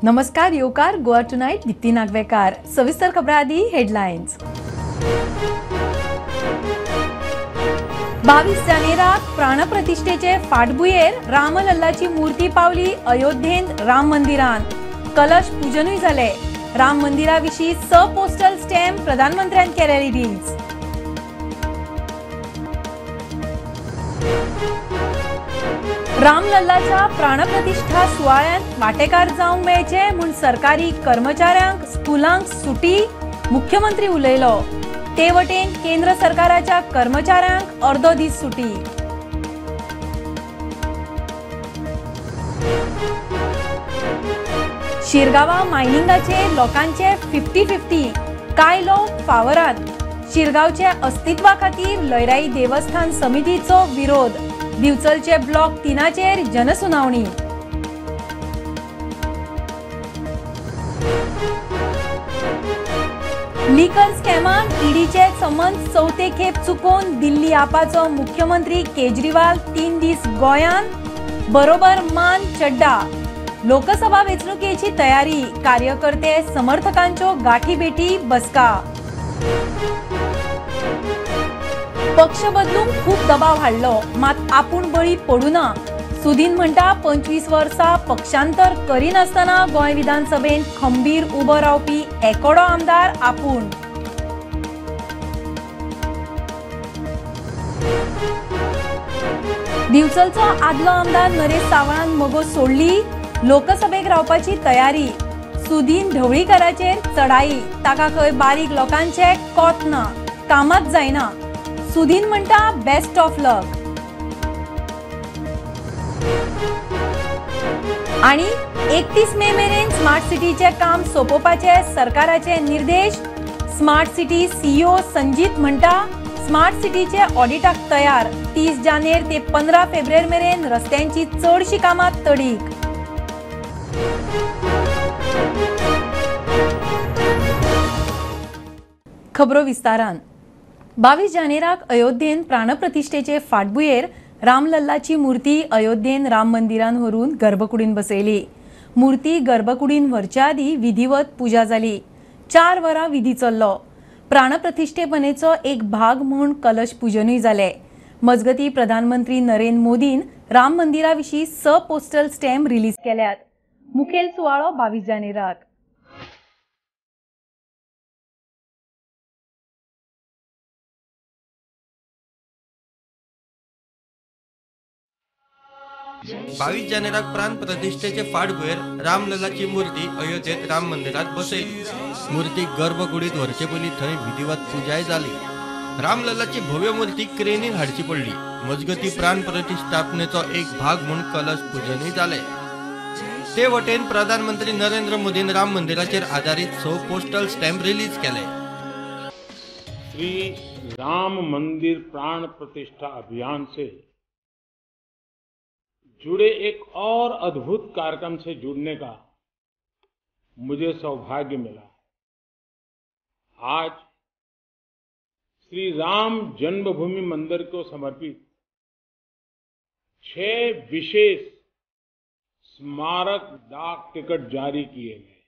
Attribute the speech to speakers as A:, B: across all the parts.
A: नमस्कार येवकार गोवा टुनायट दीप्ती नागवेकार। सविस्तर खबरां आदी हेडलायन्स। 22 जानेराक प्राणप्रतिष्ठेचे फाटभुंयेर रामलल्लाची मूर्ती पावली अयोध्येंत राम मंदिरांत। कलश पूजनूय जालें। राम मंदिरा विशीं 6 पोस्टल स्टॅम्प प्रधानमंत्र्यान केले रिलीज। रामलल्लाच्या प्राणप्रतिष्ठा सुवाळ्यांत वाटेकार जावंक मेळचे म्हूण सरकारी कर्मचाऱ्यांक स्कुलांक सुटी, मुख्यमंत्री उलयलो। ते वटेन केंद्र सरकाराच्या कर्मचाऱ्यांक अर्दो दीस सुटी। शिरगांवा मायनिंगाचे लोकांचे 50-50, कांय लोक फावरात। शिरगांवचे अस्तित्वा खातीर लयराई देवस्थान समितीचो विरोध। दिवचलचे ब्लॉक 3चेर जनसुनावणी। लिकर स्कॅमान ईडीचे समन्स चवथे खेप चुकोवन दिल्ली आपाचो मुख्यमंत्री केजरीवाल 3 दीस गोंयांत, बरोबर मान चड्डा। लोकसभा वेंचणुकेची तयारी, कार्यकर्ते समर्थकांच्यो गाठीभेटी बसका। पक्ष बदलूंक खूब दबाव हाडलो, मात आपूण बळी पडूना। सुदीन म्हणटा 25 वर्सां पक्षांतर करिनासतना गोंय विधानसभेंत खंबीर उबो रावपी एकोडो आमदार आपूण। दिवचलचो आदलो आमदार नरेश सावळान मगो सोडली, लोकसभेक रावपाची तयारी। सुदीन ढवळीकाराचेर चढाई, ताका खंय बारीक लोकांचे कोत ना, कामात जायना। सुदीन म्हणटा बेस्ट ऑफ लक। आणि 31 मे मेरेन स्मार्ट सिटीचे काम सोंपोवपाचे सरकाराचे निर्देश। स्मार्ट सिटी सीईओ संजीत म्हणटा स्मार्ट सिटीचे ऑडिटाक तयार। 30 जानेर ते 15 फेब्रुवारी मेरेन रस्त्यांची चडशी कामां तडीक। खबरो विस्तारान। 22 जानेराक अयोध्येन प्राणप्रतिष्ठेचे फाटभुंयेर रामलल्लाची मूर्ती अयोध्येन राम मंदिरान व्हरून गर्भकुडीन बसयली। मूर्ती गर्भकुडीन व्हरच्या आदीं विधिवत पूजा जाली। 4 वरां विधी चल्लो। प्राणप्रतिष्ठेपणेचो एक भाग म्हूण कलश पूजनूय जालें। मजगती प्रधानमंत्री नरेंद्र मोदीन राम मंदिरा विशीं 6 पोस्टल स्टॅम्प रिलीज केल्यात। मुखेल सुवाळो 22 जानेराक।
B: बावीस जानेराक प्राण प्रतिष्ठेचे फाटभुंयेर रामलल्लाची मूर्ती अयोध्येत राम मंदिरात बसयली। मूर्ती गर्भकुडीत व्हरचे पयलीं थंय विधिवत पुजाय जाली। रामलल्लाची भव्य मूर्ती क्रेनीन हाडची पडली। मजगती प्राण प्रतिष्ठापनेचो एक भाग म्हूण कलश पूजनूय जालें। ते वटेन प्रधानमंत्री नरेंद्र मोदीन राम मंदिराचेर आदारीत 6 पोस्टल स्टॅम्प रिलीज केले।
C: श्री राम मंदिर प्राण प्रतिष्ठा अभियान से जुड़े एक और अद्भुत कार्यक्रम से जुड़ने का मुझे सौभाग्य मिला है। आज श्री राम जन्मभूमि मंदिर को समर्पित 6 विशेष स्मारक डाक टिकट जारी किए गए।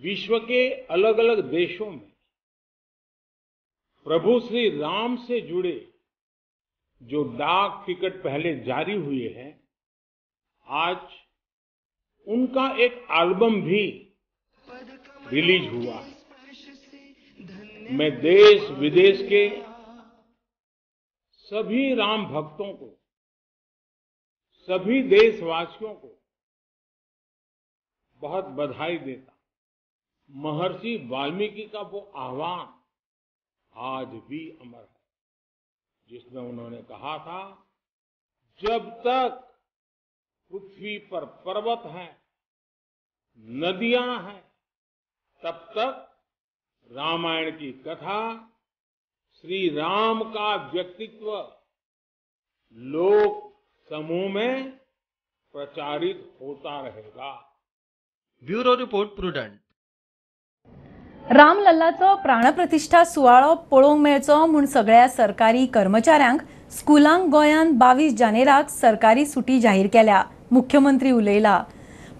C: विश्व के अलग अलग देशों में प्रभु श्री राम से जुड़े जो डाक टिकट पहले जारी हुए हैं, आज उनका एक एल्बम भी रिलीज हुआ है। मैं देश विदेश के सभी राम भक्तों को, सभी देशवासियों को बहुत बधाई देता। महर्षि वाल्मीकि का वो आह्वान आज भी अमर है, जिसमें उन्होंने कहा था, जब तक पृथ्वी पर पर्वत हैं, नदियां हैं, तब तक रामायण की कथा, श्री राम का व्यक्तित्व लोक समूह में प्रचारित होता रहेगा।
B: Bureau report, Prudent.
A: रामलल्लाचो प्राणप्रतिष्ठा सुवाळो पळोवंक मेळचो म्हूण सगळ्या सरकारी कर्मचाऱ्यांक स्कुलांक गोंयांत 22 जानेराक सरकारी सुटी जाहीर केल्या। मुख्यमंत्री उलयला।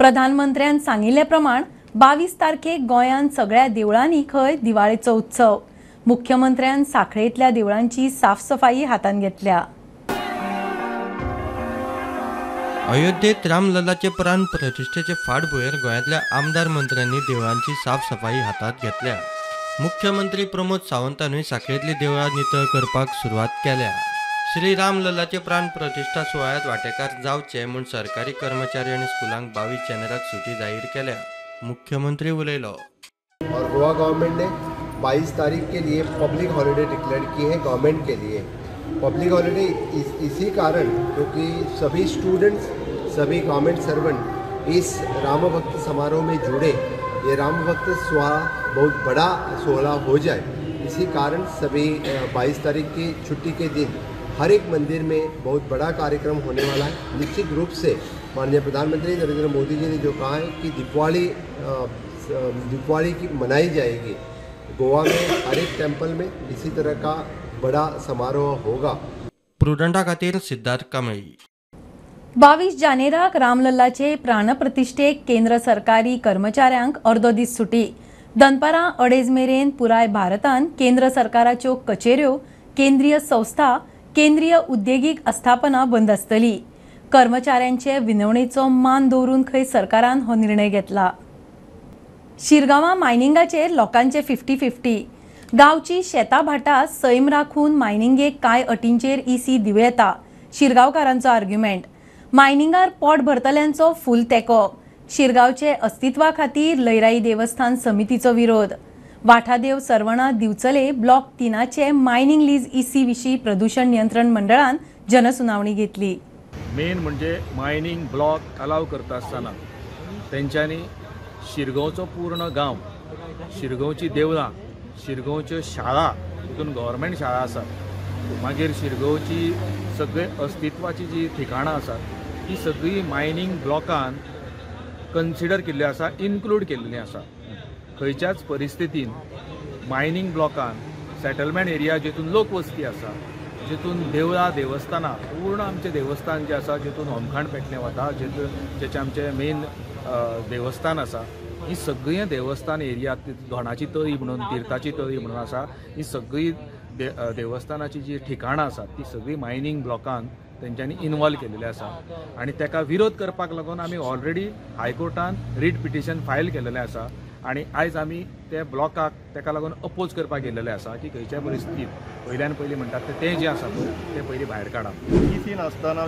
A: प्रधानमंत्र्यान सांगिल्ले प्रमाण 22 तारखेक गोंयांत सगळ्या देवळांनी खंय दिवाळेचो उत्सव. मुख्यमंत्र्यान साखळेंतल्या देवळांची साफसफाई हातांत घेतल्या.
B: अयोध्येत रामलल्लाचे प्राण प्रतिष्ठेचे फाटभुंयेर गोंयांतल्या आमदार मंत्र्यांनी देवळांची साफसफाई हातांत घेतल्या. मुख्यमंत्री प्रमोद सावंतानूय साखळेंतली देवळां नितळ करपाक सुरवात केल्या. श्री रामलल्लाचे प्राण प्रतिष्ठा सुवाळ्यांत वांटेकार जावचे म्हूण सरकारी कर्मचारी आनी स्कुलांक 22 जानेराक सुटी जाहीर केल्या. मुख्यमंत्री उलयलो.
D: और गोवा गवर्नमेंट ने 22 तारीख के लिए पब्लिक हॉलीडे डिक्लेयर की है गवर्नमेंट के लिए. पब्लिक हॉलीडे इसी कारण क्योंकि सभी स्टूडेंट्स, सभी गवर्नमेंट सर्वेंट इस राम भक्त समारोह में जुड़े, ये राम भक्त सुहाड़ा बहुत बड़ा सोहला हो जाए, इसी कारण सभी 22 तारीख की छुट्टी के दिन हर एक मंदिर में बहुत बड़ा कार्यक्रम होने वाला है. निश्चित रूप से माननीय प्रधानमंत्री नरेंद्र मोदी जी ने जो कहा है कि दीपावली की मनाई जाएगी गोवा में हर एक टेम्पल में, इसी तरह का बड़ा समारोह होगा.
B: प्रुडंटा खातीर सिद्धार्थ कांबळी.
A: 22 जानेराक रामलल्लाचे प्राणप्रतिष्ठेक केंद्र सरकारी कर्मचाऱ्यांक अर्दो दीस सुटी. दनपारां 2:30 मेरेन पुराय भारतान केंद्र सरकाराच्यो कचेऱ्यो, केंद्रीय संस्था, केंद्रीय उद्देगीक आस्थापनां बंद आसतली. कर्मचाऱ्यांचे विनवणेचो मान दवरून खंय सरकारान हो निर्णय घेतला. शिरगांवां मायनिंगाचेर लोकांचे 50-50. गांवची शेतां भाटां सैम राखून मायनिंगेक कांय अटींचेर ईसी दिवं येता, शिरगांवकारांचो आर्ग्युमेंट. मायनिंगार पोट भरतल्यांचो फूल तेंको. शिरगांवचे अस्तित्वा खातीर लयराई देवस्थान समितीचो विरोध. वाठादेव सर्वणा दिवचले ब्लॉक 3चे मायनिंग लीज ईसी विशीं प्रदूषण नियंत्रण मंडळान जनसुनावणी घेतली.
E: मेन म्हणजे मायनिंग ब्लॉक अलाव करता आसतना तेंच्यांनी शिरगांवचो पूर्ण गांव, शिरगांवची देवळां, शिरगांवच्यो शाळा, तितून गव्हर्मेंट शाळा आसात, मागीर शिरगांवची सगळे अस्तित्वाची जी ठिकाणां आसात ती सगळी मायनिंग ब्लॉकान कन्सिडर केल्ली आसा, इन्क्लूड केल्ली आसा. खंयच्याच परिस्थितीन मायनिंग ब्लॉकान सेटलमेंट एरिया जितून लोकवस्ती आसा, जितून देवळां देवस्थानां, पूर्ण आमचें देवस्थान जें आसा जितून होमखाण पेटलें वता, जेचें आमचें मेन देवस्थान आसा, ही सगळीं देवस्थान एरिया, धोणाची तळी म्हणून, तिर्थाची तळी म्हणून आसा, ही सगळी देवस्थानाची जी ठिकाणां आसात ती सगळी मायनिंग ब्लॉकान तेंच्यांनी इनवॉल्व केलेली आसा. आनी तेका विरोध करपाक लागून आमी ऑलरेडी हायकोर्टान रीट पिटिशन फायल केलेलें आसा आनी आयज आमी ते ब्लॉकाक तेका लागून अपोज करपाक गेल्लेले आसा की खंयच्याय परिस्थितीत पयल्यान पयलीं म्हणटात तें जें आसा पळय तें पयलीं भायर काडा.
F: इसी नासतना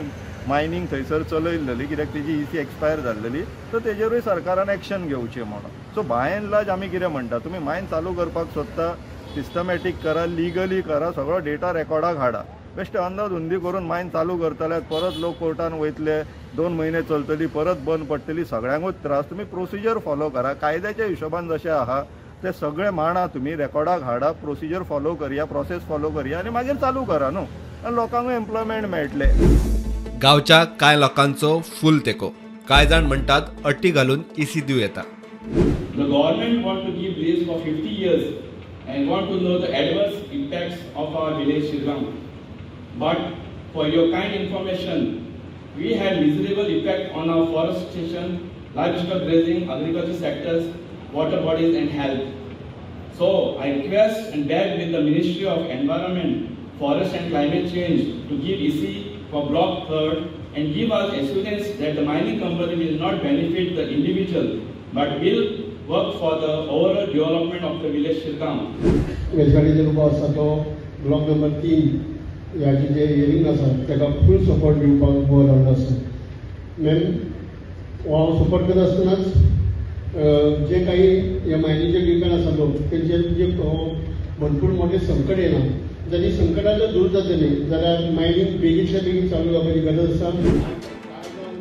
F: मायनींग थंयसर चलयल्ली कित्याक तेजी इसी एक्सपायर जाल्लेली, तर तेजेरूय सरकारान एक्शन घेवचें म्हणून. सो बाय एंड लार्ज आमी कितें म्हणटा, तुमी मायन चालू करपाक सोदता, सिस्टमॅटीक करा, लिगली करा, सगळो डेटा रेकॉर्डाक हाडा. बेश्टे अंदाधुंदी करून मायन चालू करतले, परत लोक कोर्टान वयतले, 2 म्हयने चलतली, परत बंद पडटली, सगळ्यांकूच त्रास. तुमी प्रोसिजर फॉलो करा, कायद्याच्या हिशोबान जशें आहा ते सगळे मांडा, तुमी रेकॉर्डाक हाडा, प्रोसिजर फॉलो करया, प्रोसेस फॉलो करया आनी मागीर चालू करा न्हू, आनी लोकांकूय एम्प्लॉयमेंट मेळटलें.
G: गांवच्या कांय लोकांचो फूल तेंको, कांय जाण म्हणटात अटी घालून इसी दिवं येता.
H: The government want to give lease for 50 years and want to know the adverse impacts of our village Shirgaon. But for your kind information, we had miserable effect on our forestation, livestock grazing, agriculture sectors, water bodies and health. So I request and beg with the Ministry of Environment, Forest and Climate Change to give EC for Block 3rd and give us assurance that the mining company will not benefit the individual but will work for the overall development of the village Shirgaon.
I: वेलसाडीचो लोक आसा तो block number 3 ह्याचे जे hearing आसा ताका फूल support दिवपाक Goa round आसा. Ma'am हांव support करता आसतनाच जे काही ह्या मायनीचेर डिपेंड आसा लोक तेंचेर जे भरपूर मोठें संकट येना, जरी संकटां जर दूर जातली जाल्यार मायनींग बेगीनच्या बेगीन चालू जावपाची गरज आसा.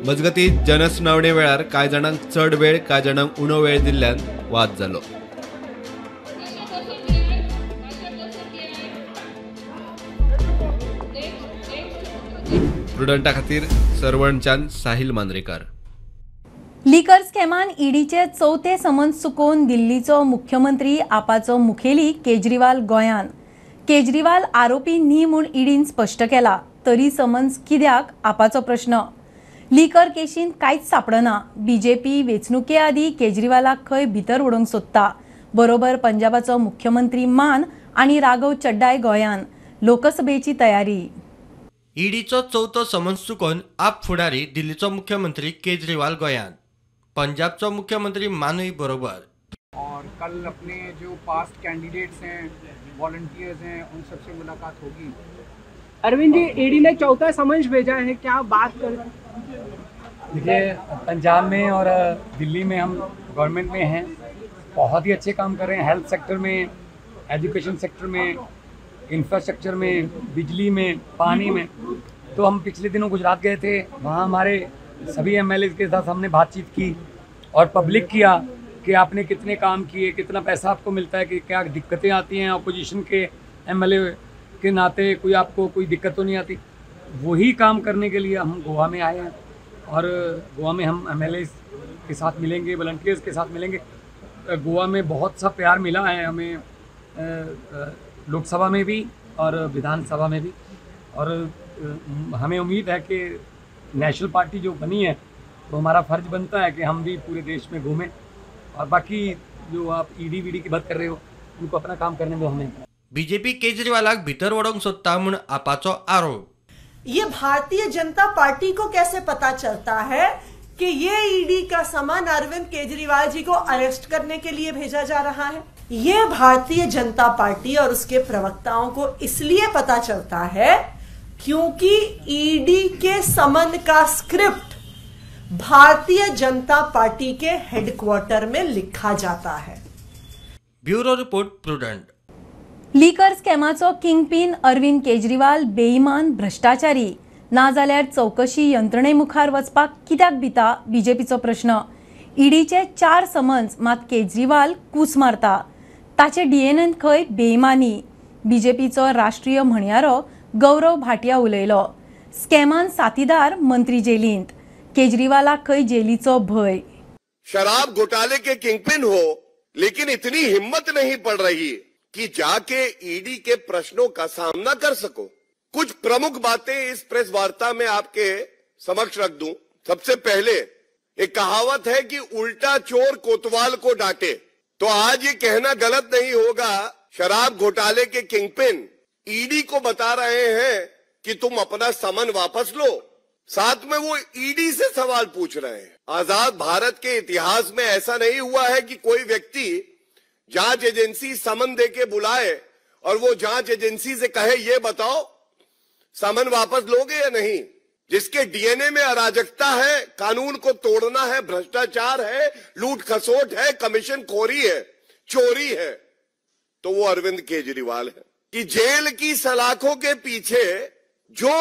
G: मजगती जनसुनावणे वेळार कांय जाणांक चड वेळ, कांय जाणांक उणो वेळ दिल्ल्यान वाद जालो. प्रुडंटा खातीर सरवणच्यान साहिल मांद्रेकार.
A: लिकर स्कॅमान ईडीचे चौथे समन्स चुकोवन दिल्लीचो मुख्यमंत्री आपाचो मुखेली केजरीवाल गोंयान. केजरीवाल आरोपी न्ही म्हूण ईडीन स्पश्ट केला, तरी समन्स कित्याक आपाचो प्रश्न. लिकर केशीन कांयच सापडना. बीजेपी वेंचणुके आदीं केजरीवालाक खंय भितर उडोवंक सोदता. बरोबर पंजाबाचो मुख्यमंत्री मान आनी राघव चड्डाय गोंयान. लोकसभेची तयारी.
B: ईडीचो चवथो समन्स चुकोवन आप फुडारी दिल्लीचो मुख्यमंत्री केजरीवाल गोंयांत, पंजाबचो मुख्यमंत्री मानूय बरोबर.
J: और कल अपने जो पास्ट कैंडिडेट्स हैं, वॉलंटियर्स हैं, उन सबसे मुलाकात होगी.
K: अरविंद जी, ईडी ने चौथा समन्स भेजा है, क्या बात कर?
L: देखिए, पंजाब में और दिल्ली में हम गवर्नमेंट में हैं, बहुत ही अच्छे काम कर रहे हैं. हेल्थ सेक्टर में, एजुकेशन सेक्टर में, इंफ्रास्ट्रक्चर में, बिजली में, पानी में. तो हम पिछले दिनों गुजरात गए थे, वहाँ हमारे सभी एमएलए के साथ हमने बातचीत की और पब्लिक किया कि आपने कितने काम किए, कितना पैसा आपको मिलता है, कि क्या दिक्कतें आती हैं अपोजिशन के एमएलए के नाते, कोई आपको कोई दिक्कत तो नहीं आती. वही काम करने के लिए हम गोवा में आए हैं और गोवा में हम एमएलए के साथ मिलेंगे, वॉलंटियर्स के साथ मिलेंगे. गोवा में बहुत सा प्यार मिला है हमें, लोकसभा में भी और विधानसभा में भी. और हमें उम्मीद है कि नेशनल पार्टी जो बनी है तो हमारा फ़र्ज बनता है कि हम भी पूरे देश में घूमें. और बाकी जो आप ईडी वीडी की बात कर रहे हो, उनको अपना काम करने दो हमें.
B: बीजेपी केजरीवालाक भीतर वडोवंक सोदता म्हूण आपाचो आरोप.
M: ये भारतीय जनता पार्टी को कैसे पता चलता है कि ये ईडी का समन अरविंद केजरीवाल जी को अरेस्ट करने के लिए भेजा जा रहा है? ये भारतीय जनता पार्टी और उसके प्रवक्ताओं को इसलिए पता चलता है क्योंकि ईडी के समन का script Bharatiya Janata party K headquarter में लिखा जाता है.
B: Bureau report, Prudent.
A: Liquor स्कॅमाचो kingpin Arvind Kejriwal बेईमान, भ्रष्टाचारी. नाजाल्यार चवकशी यंत्रणे मुखार वचपाक कित्याक भिता, बीजेपीचो प्रश्न. ईडीचे 4 समन्स मात केजरीवाल कूस मारता. ताचे डीएनएन खंय बेईमानी. बीजेपीचो राष्ट्रीय म्हणयारो गौरव भाटिया उलयलो. स्कॅमान साथीदार मंत्री जेलींत, केजरीवालाक खंय जेलीचो भंय.
N: शराब घोटाले के किंगपिन हो, लेकिन इतनी हिम्मत नहीं पड़ रही कि जाके ईडी के प्रश्नों का सामना कर सको. कुछ प्रमुख बातें इस प्रेस वार्ता में आपके समक्ष रख दूं. सबसे पहले एक कहावत है कि उल्टा चोर कोतवाल को डांटे, तो आज ये कहना गलत नहीं होगा, शराब घोटाले के किंगपिन ईडी को बता रहे हैं कि तुम अपना समन वापस लो. साथ में वो ईडी से सवाल पूछ रहे हैं. आजाद भारत के इतिहास में ऐसा नहीं हुआ है कि कोई व्यक्ति जांच एजेंसी समन देके बुलाए और वो जांच एजेंसी से कहे ये बताओ समन वापस लोगे या नहीं. जिसके डीएनए में अराजकता है, कानून को तोड़ना है, भ्रष्टाचार है, लूट खसोट है, कमीशन खोरी है, चोरी है, तो वो अरविंद केजरीवाल है. कि जेल की सलाखों के पीछे जो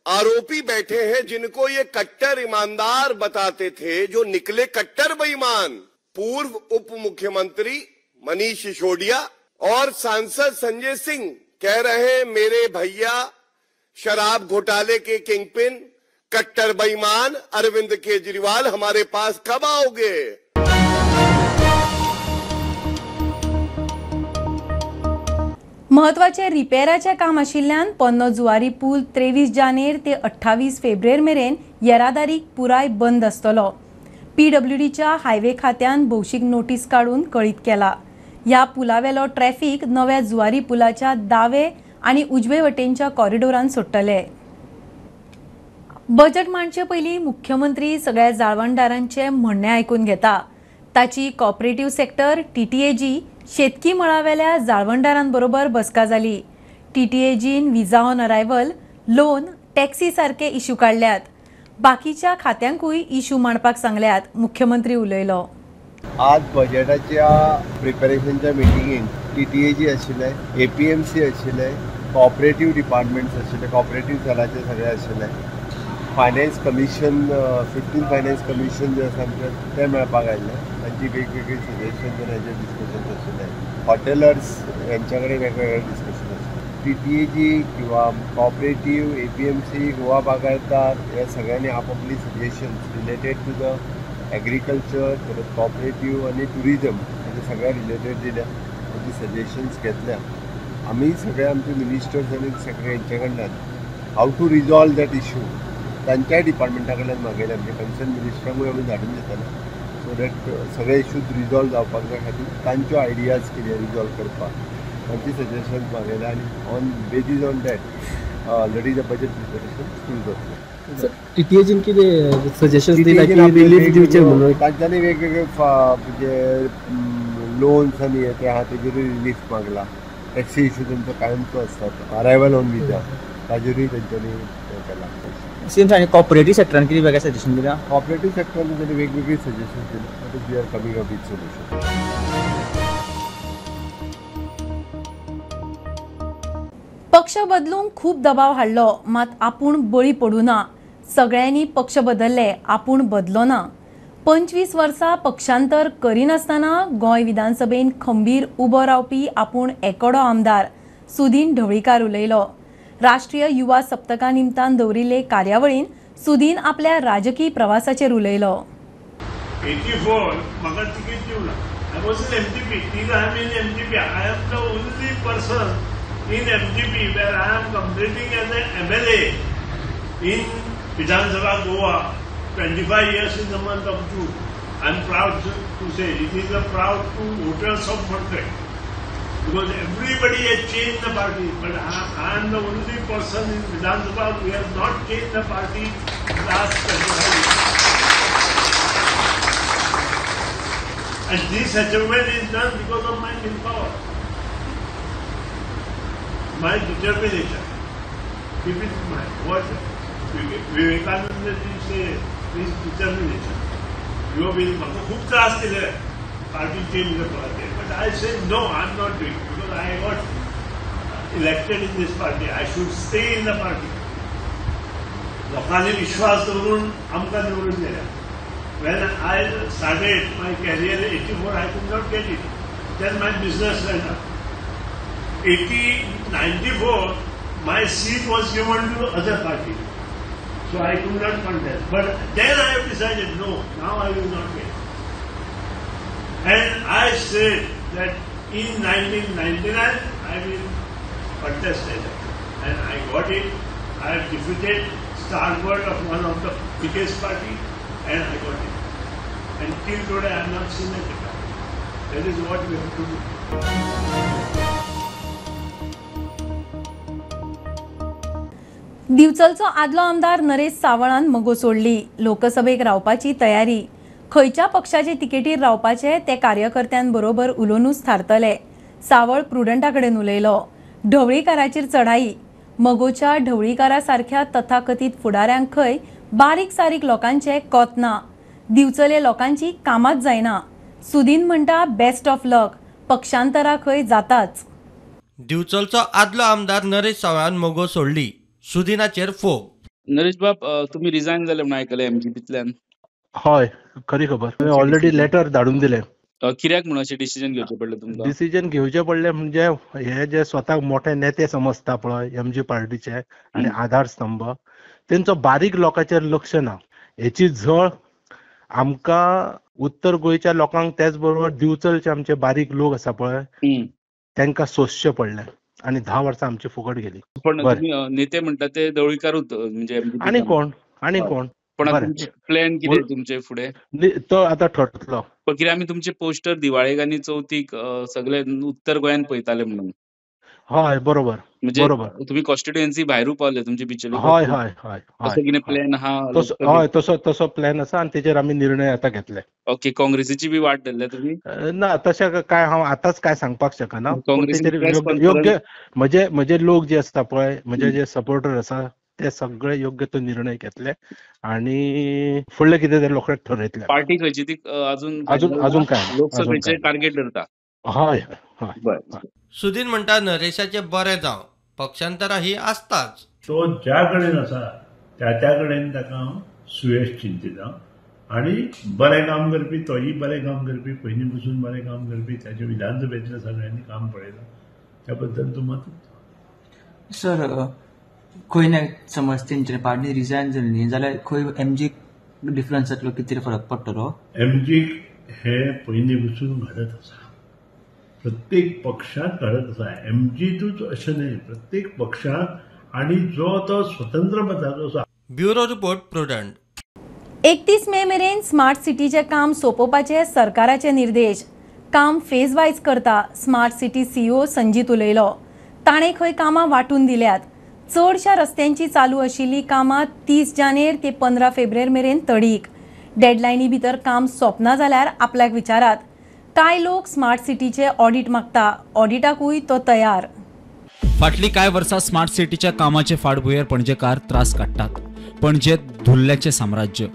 N: आरोपी बैठे हैं, जिनको ये कट्टर ईमानदार बताते थे, जो निकले कट्टर बेईमान, पूर्व उप मुख्यमंत्री मनीष सिसोदिया और सांसद संजय सिंह कह रहे हैं मेरे भैया शराब घोटाले के किंगपिन कट्टर बेईमान अरविंद केजरीवाल हमारे पास कब आओगे?
A: महत्वाचे रिपेराचे काम आशिल्ल्यान पोन्नो जुवारी पूल 23 जानेर ते 28 फेब्रुवारी मेरेन येरादारीक पुराय बंद आसतलो. पीडब्ल्यूडीच्या हायवे खात्यान भौशीक नोटीस काडून कळीत केला. ह्या पुलावेलो ट्रॅफिक नव्या जुवारी पुलाच्या दावे आनी उजवे वटेनच्या कॉरिडोरान सोडटले. बजेट मांडचे पयलीं मुख्यमंत्री सगळ्या जाळवणदारांचे म्हणणें आयकून घेता. ताची कॉपरेटिव्ह सेक्टर, टीटीएजी, शेतकी मळावेल्या जाळवणदारांबरोबर बसका जाली. टीटीएजीन visa on arrival, loan, taxi सारके इश्यू काडल्यात. बाकीच्या खात्यांकूय इश्यू मांडपाक सांगल्यात, मुख्यमंत्री उलयलो.
D: आज बजेटाच्या प्रिपेरेशनच्या मिटिंगेन टीटीएजी आशिल्ले, एपीएमसी आशिल्ले, कॉपरेटिव्ह डिपार्टमेंट्स आशिल्ले, कॉपरेटिव्ह सेलाचे सगळे आशिल्ले, फायनान्स कमिशन, 15 फायनान्स कमिशन जे आसा आमचें तें मेळपाक आयिल्लें. तांची वेगवेगळी सजेशन्स आनी हेजे डिस्कशन्स आशिल्ले. हॉटेलर्स हेंच्या कडेन वेगवेगळे डिस्कशन आशिल्ले. टीटीएजी किंवा कॉपरेटिव्ह, एपीएमसी, गोवा बागायतदार ह्या सगळ्यांनी आपापली suggestions related to the agriculture, परत कॉपरेटिव्ह आनी ट्युरिजम हेजे सगळ्या रिलेटेड दिल्या, तांची सजेशन्स घेतल्या. आमी सगळे आमचे मिनिस्टर्स आनी सेक्रेटरी हेंच्या कडल्यान how to resolve that issue तांच्याय डिपार्टमेंटा कडल्यान मागयल्या, म्हणजे कन्सर्न मिनिस्टरांकूय आमी धाडून दितले सो that सगळे इश्यूज रिजॉल्व जावपाक जाय खातीर तांच्यो आयडियाज कितें रिजॉल्व करपाक तांची सजेशन्स मागयल्या आनी on basis on that already the budget preparation सुरू जातलें.
O: टीटीएजीन कितें सजेशन दिला की रिलीफ दिवचें म्हणून?
D: तांच्यांनी वेगवेगळे म्हणजे लोन्स आनी हे ते आहा तेजेरूय रिलीफ मागला. टॅक्सी इश्यू तांचो कायमचो आसता, अरायवल ऑन विजा ताजेरूय तेंच्यांनी हें केलां.
O: सेम आनी कॉपरेटीव सेक्टरान कितें वेगळें सजेशन दिलां?
D: कॉपरेटीव सेक्टरान तेंच्यांनी वेगवेगळी सजेशन दिलां. That is we are coming up with solution.
A: पक्ष बदलूंक खूब दबाव हाडलो, मात आपूण बळी पडूं ना. सगळ्यांनी पक्ष बदलले, आपूण बदलो ना. 25 वर्सां पक्षांतर करिनासतना गोंय विधानसभेन खंबीर उबो रावपी आपूण एकोडो आमदार सुदीन ढवळीकार उलयलो. राष्ट्रीय युवा सप्तका निमतान दवरिल्ले कार्यावळीन सुदीन आपल्या राजकीय प्रवासाचेर उलयलो.
P: 84 म्हाका तिकीट दिवना. I was in MGP. Till I am in MGP. I am the only person in MGP where I am completing as an MLA in Vidhan Sabha Goa 25 years in the month of June. I am proud to say it is a proud to voters of Madkai because everybody has changed the party, but I am the only person in Vidhan Sabha who has not changed the party in last 25 years. And this achievement is done because of my willpower, my determination. Keep it in mind. What Vivekananda ji say is determination. You will खूब त्रास दिले party change करपाक, but I say no, I am not doing because I got elected in this party. I should stay in the party. लोकांनी विश्वास दवरून आमकां निवडून दिल्या. When I started my career in 84, I could not get it. Then my business went up. 94, my seat was given to other party. So I could not contest. But then I have decided, no, now I will not wait. And I said that in 1999, I will contest it. And I got it. I have defeated stalwart of one of the biggest party, and I got it. And till today I have not seen it. That is what we have to do.
A: दिवचलचो आदलो आमदार नरेश सावळान मगो सोडली. लोकसभेक रावपाची तयारी. खंयच्या पक्षाचे तिकेटीर रावपाचे ते कार्यकर्त्यांबरोबर उलोवनूच थारतले. सावळ प्रुडंटा कडेन उलयलो. ढवळीकाराचेर चढाई. मगोच्या ढवळीकारा सारख्या तथाकथीत फुडाऱ्यांक खंय बारीक सारीक लोकांचे कोत ना. दिवचले लोकांची कामाच जायना. सुदीन म्हणटा बेस्ट ऑफ लक, पक्षांतरा खंय जाताच.
B: दिवचलचो आदलो आमदार नरेश सावळान मगो सोडली. सुदिनाचेर फोग.
H: नरेश बाब, तुम्ही रिजायन जाले म्हणून आयकले एमजीपीतल्यान?
Q: हय, खरी खबर. ऑलरेडी लेटर धाडून दिले.
H: कित्याक म्हणून अशें डिसिजन घेवचें पडलें तुमकां?
Q: डिसिजन घेवचें पडलें म्हणजे हे जे स्वताक मोठे नेते समजता पळय एमजी पार्टीचे आनी आधारस्तंभ, तेंचो बारीक लोकांचेर लक्ष ना. हेची झळ आमकां उत्तर गोंयच्या लोकांक, तेच बरोबर दिवचलचे आमचे बारीक लोक आसा पळय तेंकां सोंसचें पडलें आनी 10 वर्सां आमची फुकट गेली.
H: पण नेते म्हणटा ते ढवळीकारूच म्हणजे
Q: आनी कोण? आनी कोण?
H: पण प्लॅन कितें तुमचे फुडें?
Q: तो आतां ठरतलो.
H: पण कितें आमी तुमचे पोस्टर दिवाळेक आनी चवथीक सगळे उत्तर गोंयांत पळयताले म्हणून.
Q: हय, बरोबर.
H: म्हणजे तुम्ही कॉन्स्टिट्युएन्सी भायरूय पावले तुमचे बिचोले.
Q: हय हय हय,
H: तसो कितें प्लॅन आहा?
Q: हय, तसो तसो प्लॅन आसा आनी तेजेर आमी निर्णय आतां घेतले.
H: ओके, काँग्रेसीची बी वाट धरल्या तुमी?
Q: ना, तशें काय हांव आतांच काय सांगपाक शकना. योग्य म्हजे म्हजे लोक जे आसता पळय, म्हजे जे सपोर्टर आसा ते सगळे योग्य तो निर्णय घेतले आनी फुडले कितें ते लोकांक ठरयतले.
H: पार्टी खंयची ती अजून
Q: अजून अजून काय
H: लोकसभेचे टार्गेट धरता?
Q: हय हय.
B: सुदीन म्हणटा नरेशाचे बरें जावं, पक्षांतरा ही आसताच.
P: तो ज्या कडेन आसा त्या त्या कडेन ताका हांव सुयश चिंतिता आनी बरें काम करपी, तोय बरें काम करपी, पयलीं पसून बरें काम करपी, ताचे विधानसभेंतल्या सगळ्यांनी काम पळयलां, त्या बद्दल तूं मत.
O: सर, खंय ना समज तेंच्या पार्टी रिजायन जाली न्ही जाल्यार खंय एमजीक डिफरन्स जातलो, कितें फरक पडटलो?
P: एमजीक हे पयलीं पसून घडत आसा, प्रत्येक पक्षांत घडत आसा. एमजीतूच अशें न्हय, प्रत्येक पक्षांत, आनी जो तो स्वतंत्र मताचो आसा.
B: Bureau report, Prudent.
A: 31 मे मेरेन स्मार्ट सिटीचें काम सोंपोवपाचे सरकाराचे निर्देश. काम फेज वायज करता स्मार्ट सिटी सीईओ संजीत उलयलो. ताणें खंय कामां वांटून दिल्यात. चडशा रस्त्यांची चालू आशिल्लीं कामां 30 जानेर ते 15 फेब्रुवारी मेरेन तडीक. डेडलायनी भितर काम सोंपना जाल्यार आपल्याक विचारात. कांय लोक स्मार्ट सिटीचे ऑडिट मागता, ऑडिटाकूय तो तयार.
R: फाटलीं कांय वर्सां स्मार्ट सिटीच्या कामाचे फाटभुंयेर पणजेकार त्रास काडटात. पणजे धुल्ल्याचें साम्राज्य.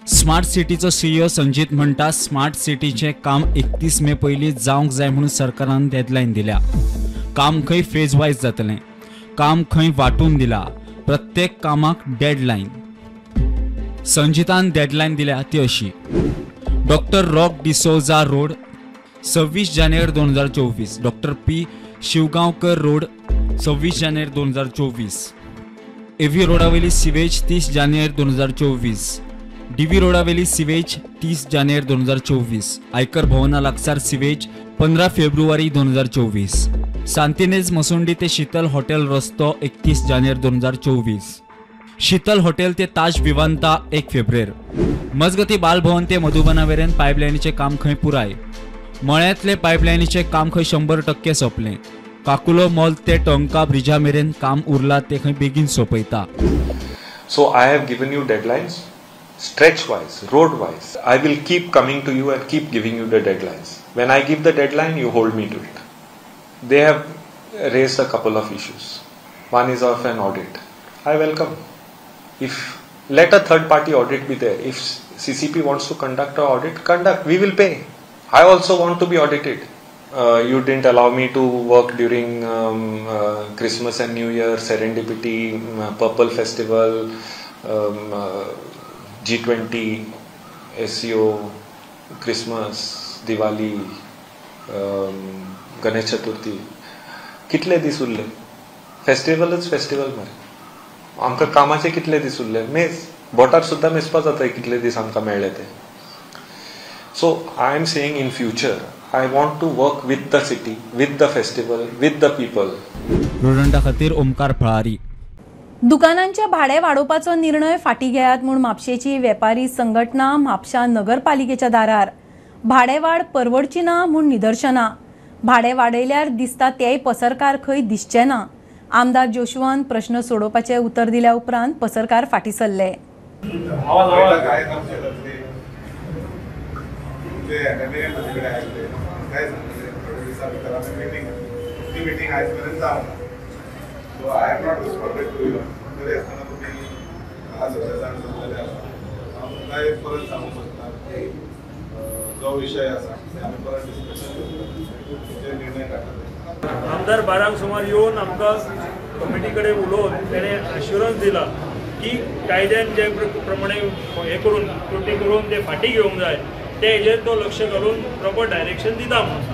R: स्मार्ट सिटीचो सीईओ संजीत म्हणटा, स्मार्ट सिटीचें काम 31 मे पयलीं जावंक जाय म्हणून सरकारान डेडलायन दिल्या. काम खंय फेज वायज जातलें, काम खंय वांटून दिला, प्रत्येक कामाक डेडलायन. संजितान डेडलायन दिल्या ती अशी: डॉक्टर रॉक डिसोजा रोड 26 जानेवारी 2024, डॉक्टर पी शिवगांवकर रोड 26 जानेवारी 2024, एव्ही रोडावेली सिवेज 30 जानेवारी 2024, डीव्ही रोडावेली सिवेज 30 जानेवारी 2024, आयकर भवना लागसार सिवेज 15 फेब्रुवारी 2024, सांतिनेज मसुंडी ते शीतल हॉटेल रस्तो 31 जानेवारी 2024, शीतल हॉटेल ते ताज विवांता 1 फेब्रुवारी. मजगती बालभवन ते मधुबनावेरेन पायपलायनीचें काम खंय पुराय. मळ्यांतले पायपलायनीचें काम खंय 100% सोंपलें. काकुलो मॉल ते टोंका ब्रिजा मेरेन काम उरला ते खंय बेगीन सोंपयता.
S: So I have given you deadlines, stretch wise, road wise. I will keep coming to you and keep giving you the deadlines. When I give the deadline, you hold me to it. They have raised a couple of issues. One is of an audit. I welcome. If let a third party audit be there. If CCP wants to conduct an audit, conduct. We will pay. I also want to be audited. You didn't allow me to work during Christmas and New Year, Serendipity, Purple Festival, G20, SEO, Christmas, Diwali, Ganesh Chaturthi. कितले दीस उरले? फेस्टिवलच festival मरे. आमकां कामाचे कितले दीस उरले? मेज बोटार सुद्दां मेजपा जाता कितले दीस आमकां मेळ्ळे ते. So I am saying in future I want to work with the city, with the festival, with the people.
R: प्रुडंटा खातीर ओमकार फळारी.
A: दुकानांचे भाडे वाडोवपाचो निर्णय फाटीं घेयात म्हूण म्हापशेची वेपारी संघटना म्हापशा नगरपालिकेच्या दारार. भाडेवाड परवडची ना म्हूण निदर्शनां. भाडे वाडयल्यार दिसता तेय पसरकार खंय दिसचे ना. आमदार जोशुआन प्रश्न सोडोवपाचें उतर दिल्या उपरांत पसरकार फाटीं सरले.
P: आमदार 12 सुमार येवन आमकां कमिटी कडेन उलोवन तेणें अश्युरन्स दिला की कायद्यान जे प्रमाणे हें करून त्रुटी करून ते फाटीं घेवंक जाय ते हेजेर तो लक्ष घालून प्रॉपर डायरेक्शन दिता म्हणून.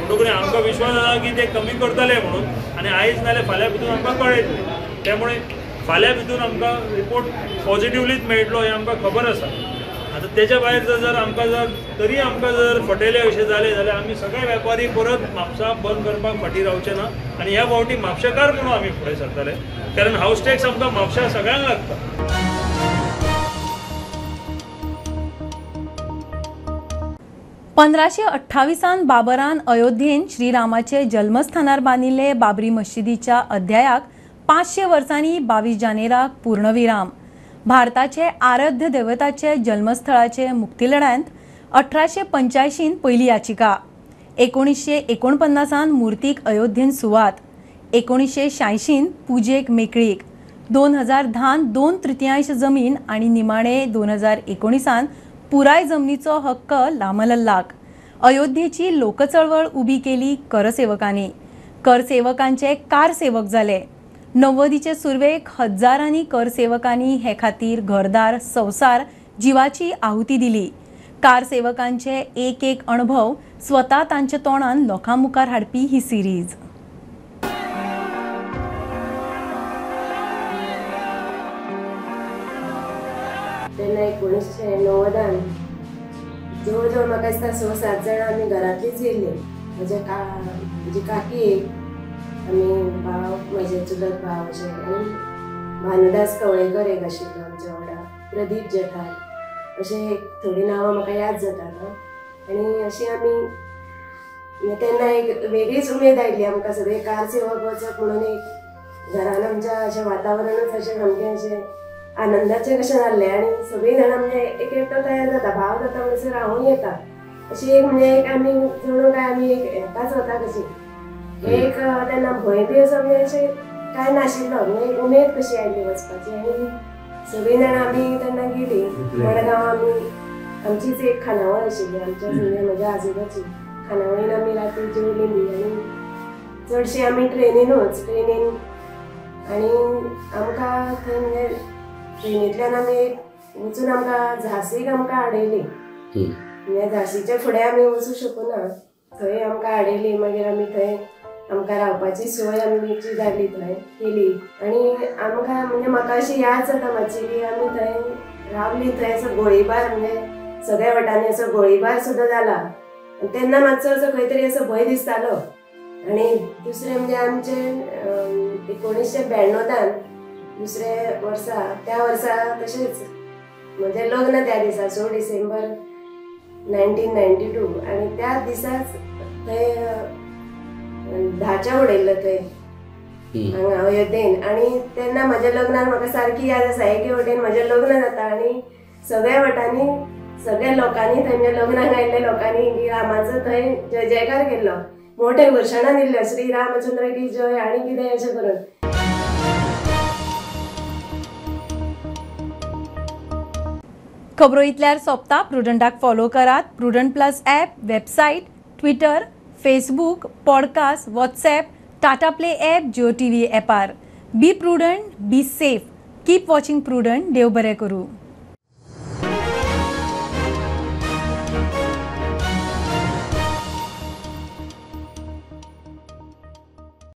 P: म्हणटकूच आमकां विश्वास आसा की ते कमी करतले म्हणून आनी आयज नाल्यार फाल्यां भितून आमकां कळयतले. त्यामुळे फाल्यां भितून आमकां रिपोर्ट पॉझिटिवलीच मेळटलो हें आमकां खबर आसा. आतां तेच्या भायर जर आमकां जर तरी आमकां जर फटयले अशें जालें जाल्यार आमी सगळे वेपारी परत म्हापसा बंद करपाक फाटीं रावचे ना आनी ह्या फावटी म्हापशेकार म्हणून आमी फुडें सरतले, कारण हावस टॅक्स आमकां म्हापशा सगळ्यांक लागता.
A: 1528 बाबरान अयोध्येन श्रीरामाचे जल्मस्थानार बांदिल्ले बाबरी मशिदीच्या अध्यायाक 500 वर्सांनी 22 जानेराक पूर्णविराम. भारताचे आराध्य देवताचे जल्मस्थळाचे मुक्तीलढ्यांत 1885 पयली याचिका, 1949 मूर्तीक अयोध्येन सुवात, 1986 पुजेक मेकळीक, 2010 2/3 जमीन आनी निमाणे 2019 पुराय जमनीचो हक्क लामलल्लाक. अयोध्येची लोकचळवळ उबी केली करसेवकांनी. करसेवकांचे कारसेवक जाले. 90चे सुरवेक हजारांनी करसेवकांनी हे खातीर घरदार संवसार जिवाची आहुती दिली. कारसेवकांचे एक एक अणभव स्वता तांच्या तोंडान लोकां मुखार हाडपी ही सिरीज.
T: तेन्ना 1990 जवळ जवळ म्हाका दिसता 6-7 जाणां आमी घरांतलीच येयल्लीं. म्हजी काकी एक, आमी भाव, म्हजे चुलत भाव अशें, आनी भानुदास कवळेकर एक आशिल्लो आमच्या वांगडा, प्रदीप जेठार, अशें थोडीं नांवां म्हाका याद जाता आतां. आनी अशी आमी तेन्ना एक वेगळीच उमेद आयली आमकां सगळीं कार सेवक वचप म्हणून एक घरान आमच्या अशें वातावरणूच अशें सामकें अशें आनंदाचें कशें जाल्लें. आनी सगळीं जाणां म्हणजे एक एकटो तयार जाता, भाव जाता म्हणसर हांवूय येता, अशी एक म्हणजे एक आमी जणू काय आमी एक एकाच वता कशी एक. तेन्ना भंय बी असो म्हणजे अशें कांय नाशिल्लो, म्हणजे एक उमेद कशी आयली वचपाची. आनी सगळीं जाणां आमी तेन्ना गेलीं मडगांव. आमी आमचीच एक खानावळ आशिल्ली आमच्या, म्हणजे म्हज्या आजोबाची खानावळीन आमी राती जेवलीं बी. आनी चडशी आमी ट्रेनीनूच, ट्रेनीन. आनी आमकां थंय म्हणजे ट्रेनींतल्यान आमी वचून आमकां झांसीक आमकां आडयली, म्हणजे झांसीच्या फुडें आमी वचूं शकूना, थंय आमकां आडयली. मागीर आमी थंय आमकां रावपाची सोय आमची जाली थंय केली. आनी आमकां म्हणजे म्हाका अशी याद जाता मातशी की आमी थंय रावली, थंय असो गोळीबार म्हणजे सगळ्या वटांनी असो गोळीबार सुद्दां जाला. आनी तेन्ना मातसो असो खंय तरी असो भंय दिसतालो. आनी दुसरें म्हणजे आमचे 1992 दुसरे वर्सा, त्या वर्सा तशेंच म्हणजे लग्न त्या दिसा 16 डिसेंबर 1992. आनी त्या दिसाच थंय धाच्या उडयल्लो थंय हांगा अयोध्येन. आनी तेन्ना म्हज्या लग्नाक म्हाका सारकी याद आसा, एके वटेन म्हजें लग्न जाता आनी सगळ्या वटांनी सगळ्या लोकांनी थंय म्हणजे लग्नाक आयिल्ल्या लोकांनी रामाचो थंय जय जयकार केल्लो, मोठे घोशणा दिल्ल्यो, श्री रामचंद्र की जय आनी कितें अशें करून.
A: खबरो इतल्यार सोंपता. प्रुडंटाक फॉलो करात Prudent plus app, website, Twitter, Facebook, podcast, WhatsApp, Tata Play app, Jio TV ॲपार. Be prudent, be safe, keep watching Prudent. देव बरें करूं.